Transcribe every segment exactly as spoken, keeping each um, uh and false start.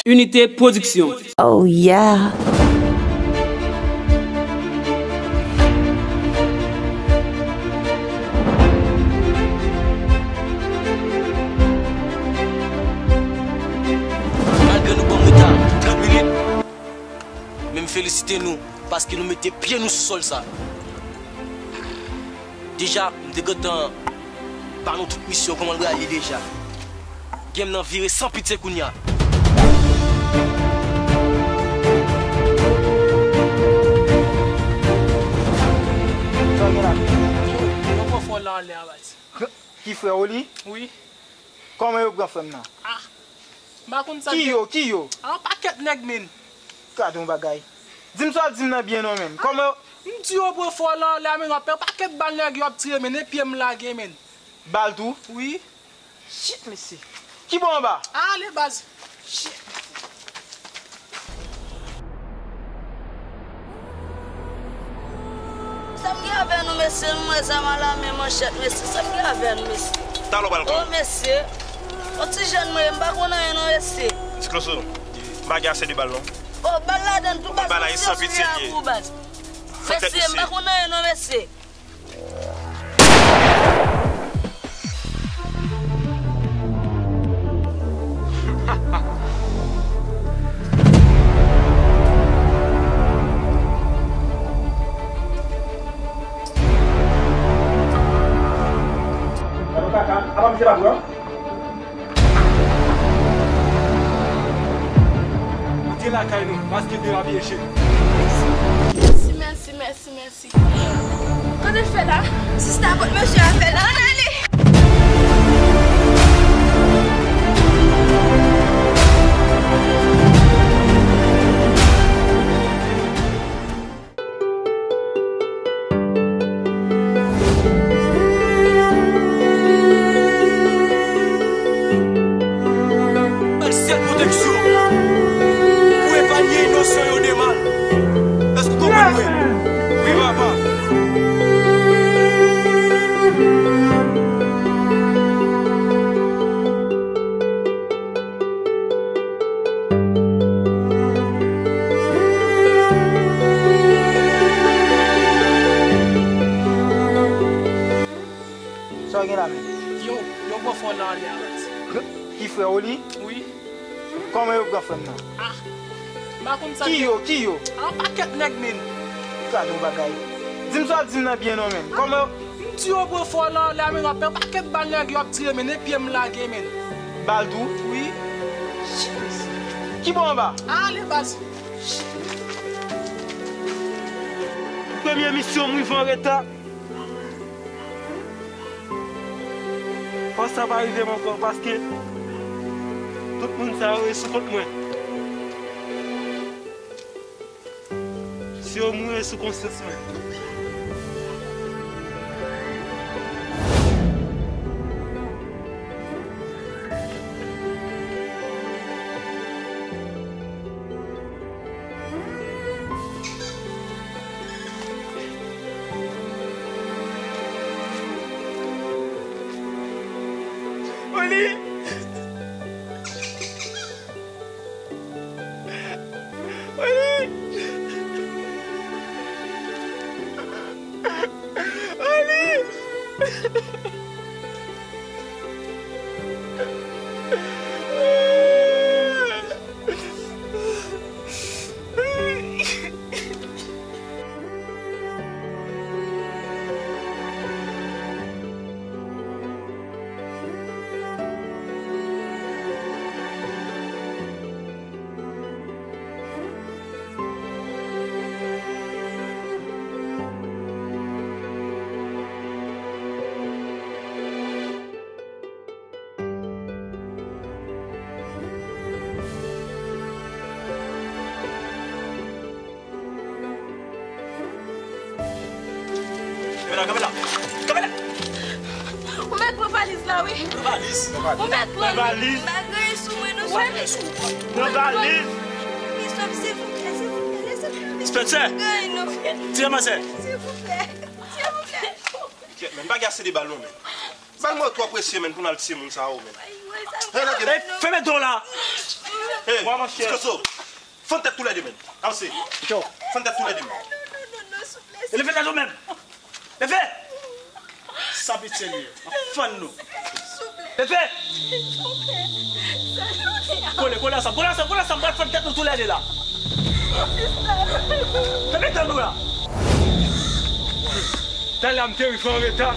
Unité Production. Oh yeah. Malgre nou ban m reta trant minit, men m felisite nou paske nou mete pye nou sou sòl sa. Deja, m te gentan ba nou tout misyon kòman l pral ye deja. Game nan vire san pitye kounya. Sa gen la? Yo, yo pran fò la anlè a baz. Ki frè w li? Wi. Kòman yo pran frè m nan? Ah, m pa konn sa. Ki yo? Ki yo? Ah, yon pakèt nèg, men. Gade yon bagay. Di m sa w ap di m nan byen non, men. Kòman yo? M di yo pran fò la anlè a, men, w ap pè pakèt bal nèg yo ap tire, men, e pye m lage, men. Bal tou? Wi. Shit, mesye. Ki bò anba? Ale, baz. Shit. Sa m gen avè nou, mesye? Nou wè zam a la men, manchèt, mesye. Sa m gen avè nou, mesye? Talè w pral konn. O, mesye. Yon ti jèn mwen ye, m pa konn anyen non, mesye. Ti Kloso, m pa gen ase de bal non. O, bal ladann tou, baz. Bal la, e san pitye li ye. Pou baz. Mesye, m pa konn anyen non, mesye. Gade kaka, apa misye pa pran? Antre lakay nou, paske derape jeni. Mèsi, mèsi, mèsi, mèsi. Kote l fè la? Sista, kot mesye a fè la? Ann ale! Sèl pwoteksyon pou epanye inosan yo de mal. Èske w konprann mwen? Wi, papa. Sa w gen la menm? Yo, yo pran fò nan anlè a, baz. Ki frè w li? Wi. Kòman yo pran frè m nan? Ah, m pa konn sa. Ki yo? Ki yo? Ah, yon pakèt nèg, men. Gade yon bagay. Di m sa w ap di m nan byen non, men. Kòman yo? M di yo pran fò nan anlè a, men, w ap pè pakèt bal nèg yo ap tire, men, e pye m lage, men. Bal tou? Wi. Shit, mesye. Ki bò anba? Ale, baz. Premye misyon m rive an reta. Fòs sa pa rive m ankò, paske tout moun sa yo e sou kont mwen. Si yo mouri sou konsyans mwen. Oli! Oli! Oli! Kamera, kamera, kamera. Ou mèt pran valiz la, wi. Pran valiz. Ou mèt pran li. Valiz. M pa gen anyen sou mwen, non. Pran valiz. Pran valiz. Bishop, silvouplè, silvouplè, lèse m. Spencer. Gen anyen, non. Ti manzè. Silvouplè. Silvouplè. Kèt, men, m pa gen ase de bal, non, men. Bal mwen twò presye, men, pou n al tiye moun sa yo, men. Ey, fèmen do la. Hey, Tikonso, fann tèt toulède menm. Avanse. Fann tèt toulède menm. Leve tèt ou menm. Leve! Sa pitye li ye. M ap fann nou. Leve! Kole, kole ansanm, kole ansanm, kole ansanm, m pral fann tèt nou toulède la. Fèmen tèt nou la. Talè a m te rive anreta.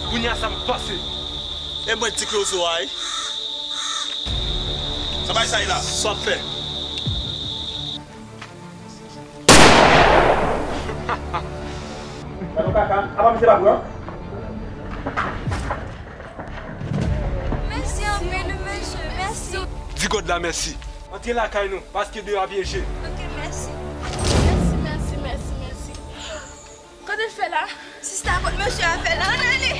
Kounye a sa m pase. E mwen di Tikonso a, wi. Sa bay sa ye la. Sa w ap fè? Gade yon kaka. Apa misye pa pran? Mèsi anpil, mesye. Mèsi. Di God la mèsi. Antre lakay nou, paske deyò a pyeje. Ok, mèsi. Mèsi, mèsi, mèsi, mèsi. Kote l fè la? Sista, kot mesye a fè la? Ann ale!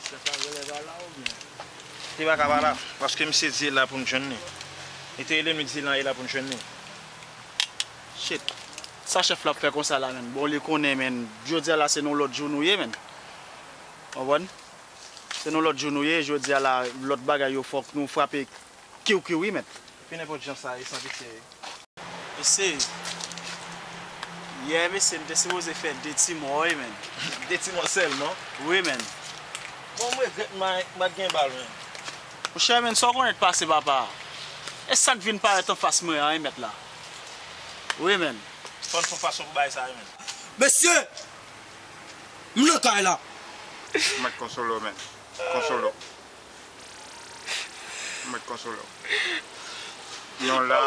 Chèf la genlè pa la oubyen? Li pa ka pa la, paske misye di e la pou n jwenn li. Li te rele m, li di e la, e la pou n jwenn li. Shit. Sa chèf la ap fè konsa la, menn? Bon, li konnen, menn. Jodi a la, se nan lòt jou nou ye, menn. Konprann? Se nan lòt jou nou ye, jodi a la, lòt bagay yo, fòk nou frape kiwkiw, wi, menn. Pi nenpòt jan sa ye, san pitye. Mesye, yè, mesye, m te sipoze fè de ti mò, wi, menn. De ti mò sèlman? Wi, menn. Bon, m regrèt m pa, m pa t gen bal, menn. Monchè, menn, sa w konnen t pase, papa. E sa k vin parèt anfas mwen an, wi, mèt la. Wi, menn. Fò n fè yon fason pou bagay sa yo, menn. Mesye! M nan kay la! Mèt Konsolo, menn. Konsolo. Mèt Konsolo. Nou la,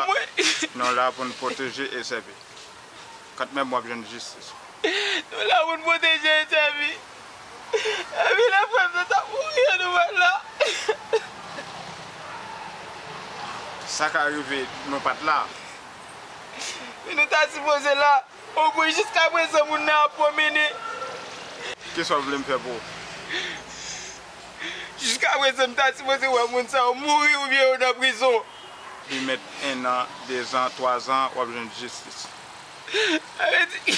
nou la pou n pwoteje e sèvi. Kanmenm w ap jwenn jistis. Nou la pou n pwoteje e sèvi. Epi lè frè m nan t ap mouri an, nou pa t la. Sa ka rive, nou pa t la. Men nou ta sipoze la. Omwen jiskaprezan moun nan ap pwomennen. Kisa w vle m fè pou ou? Jiskaprezan m ta sipoze wè moun sa yo mouri oubyen yo nan prizon. Li mèt en an, de zan, twa zan, w ap jwenn jistis. Sa vle di,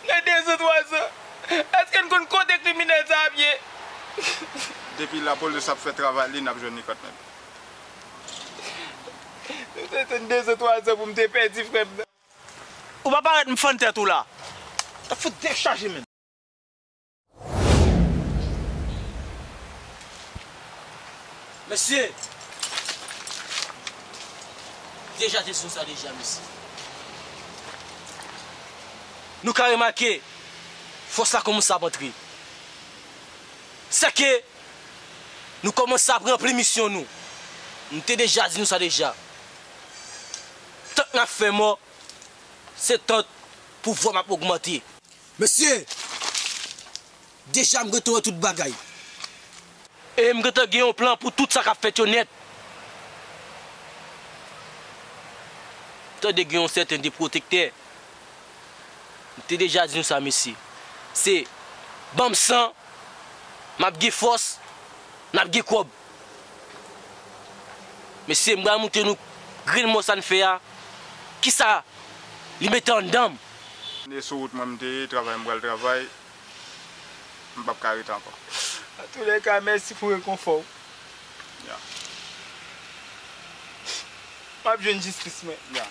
nan de zan, twa zan, èske n konn kote kriminèl sa ap ye? Depi lapolis ap fè travay li, n ap jwenn li kanmenm. Nou te tann de zan, twa zan pou m te pèdi frè m nan. M fann tèt ou la. Sa fout dechaje, menm. Mesye, deja te sou sa deja, mesye. Nou ka remake, fòs la kòmanse ap antre. Sèke nou kòmanse ap ranpli misyon nou. M te deja di nou sa deja. Tank n ap fè mò, se tank pouvwa m ap ogmante. Mesye, deja m gentan wè tout bagay. E m gentan gen yon plan pou tout sa k ap fèt yo nèt. Tande gen yon sèten de pwotektè. M te deja di nou sa, mesye. Se ban m san, m ap gen fòs, n ap gen kòb. Mesye, m pral montre nou grenn mò sa n fè a. Kisa li mete anndan m. E sou wout mwen m te ye, travay m pral travay. M p ap ka rete ankò. Antoulèka, mèsi pou rekonfò w. Ya. M ap jwenn jistis mwen. Ya.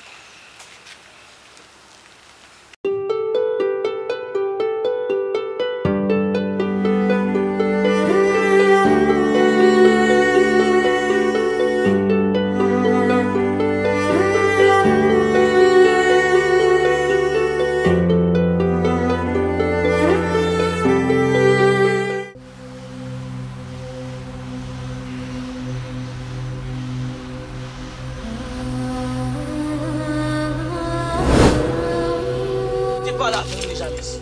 Te pale avè w deja, mesye.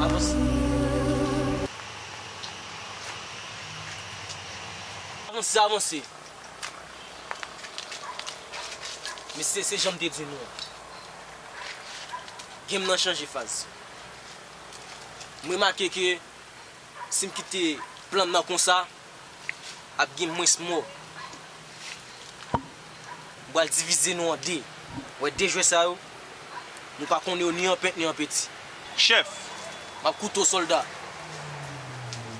Avanse. Avanse, avanse. Mesye, se jan m te di nou an. Game nan chanje faz. M remake ke si m kite plan m nan konsa, ap gen mwens mò. M pral divize nou an de. Wè de jwè sa yo, nou pa konnen yo ni an pent ni an peti. Chèf! M ap koute w, sòlda.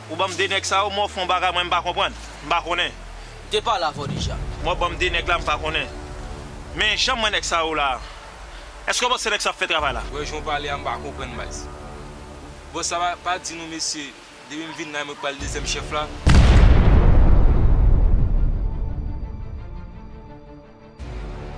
Ou ban m de nèg sa yo, m ofri w yon bagay mwen m pa konprann. M pa konnen. M te pale avè w deja. M w ap ban m de nèg la, m pa konnen. Men jan m wè nèg sa yo la, èske w panse nèg sa ap fè travay la? Wè jan w pale a, m pa konprann, baz. Bòs la pa, pa di nou, mesye, depi m vin la, mwen k pral dezyèm chèf la.